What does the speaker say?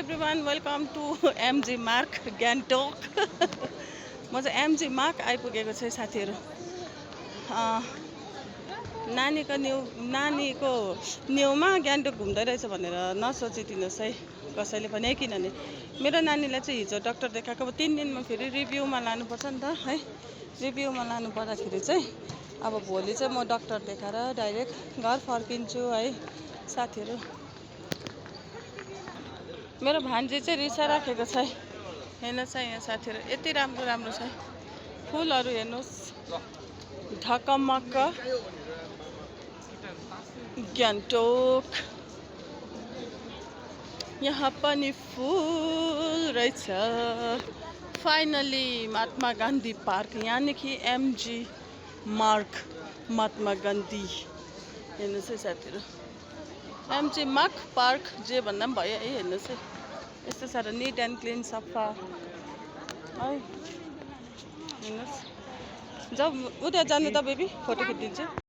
Everyone, welcome to MG Marg Gangtok. म चाहिँ MG mark आइपुगेको छु साथीहरू। नानीको न्युमा गान्तोक घुम्दै रहेछ भनेर नसोचिदिनुहोस् है कसैले पनि है, किनभने मेरो नानीलाई चाहिँ हिजो डक्टर देखाएको, अब 3 दिनमा फेरि रिभ्यूमा लानुपर्छ नि त है। रिभ्यूमा लानु पर्दाखेरि चाहिँ अब भोलि चाहिँ म डक्टर देखाएर डाइरेक्ट घर फर्किन्छु है साथीहरू। मेरो भान्जी चाहिँ रिसा राखेको छ। हेर्नुहोस् है यहाँ साथीहरू, यति राम्रो राम्रो छ फुलहरू। हेर्नुहोस्, ढकमक्क गान्तोक, यहाँ पनि फुल रहेछ। फाइनली महात्मा गान्धी पार्क, यानी कि एमजी मार्क महात्मा गान्धी। हेर्नुहोस् है साथीहरू, एमजी मार्क पार्क जे भन्दा पनि भयो है। हेर्नुहोस् है, यस्तो साह्रो निट एन्ड क्लिन सफा है। हेर्नुहोस्, जब उता जानु त बेबी फोटो खिचिदिन्छु।